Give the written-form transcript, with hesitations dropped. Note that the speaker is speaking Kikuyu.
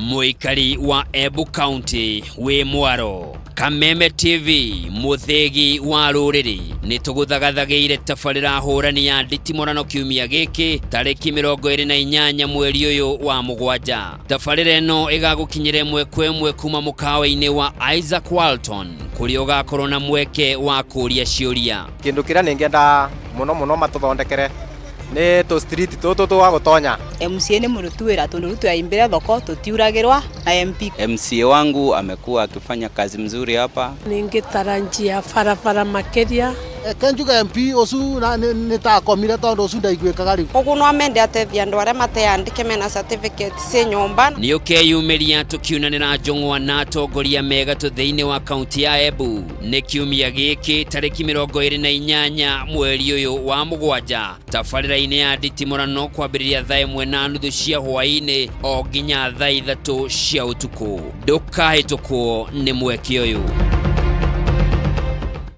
Mũikari wa Embu County wĩ mwaro. Kameme TV mũthĩgi wa rũrĩrĩ nĩ tũgũthagathagĩire tabarĩra hũrani ya nditimũrano kiumia gĩkĩ tarĩki 28 mweri ũyũ wa 7. Tabarĩra ĩno ĩgagũkinyĩra ĩmwe kwa ĩmwe kuma mũkawa-inĩ wa Isaac Walton kũrĩa ũgakorwo na mweke wa kũũria ciũria. Kĩndũ kĩrĩa nĩngĩenda mũno mũno matũthondekere nĩ tũ street tũtũ twa gũtonya. MCA nĩ mũruti wĩra tondũ rĩu tweimbĩre thoko tũtiuragĩrwa na MP. MCA wangu amekuwa akifanya kazi mzuri hapa. Ningĩtaranjia barabara makĩria. Reke njuge MP ũcu nĩ ta akomire tondũ ũcu ndaiguĩkaga rĩu. Koguo no amende atethie andũ arĩa mateandĩke mena certificate ciĩ nyũmba. Nĩ ũkeyumĩria tũkiunanĩra njũng'wa na atongoria mega tũ thĩinĩ wa kaunti ya Embu. Nĩ kiumia gĩkĩ tarĩki 28 mweri ũyũ wa 7 tabarĩra-inĩ ya nditimũrano kwambĩrĩria thaa 1:30 cia hwaĩ-inĩ o nginya thaa 3 cia ũtukũ. Ndũkahĩtũkwo nĩ mweke ũyũ.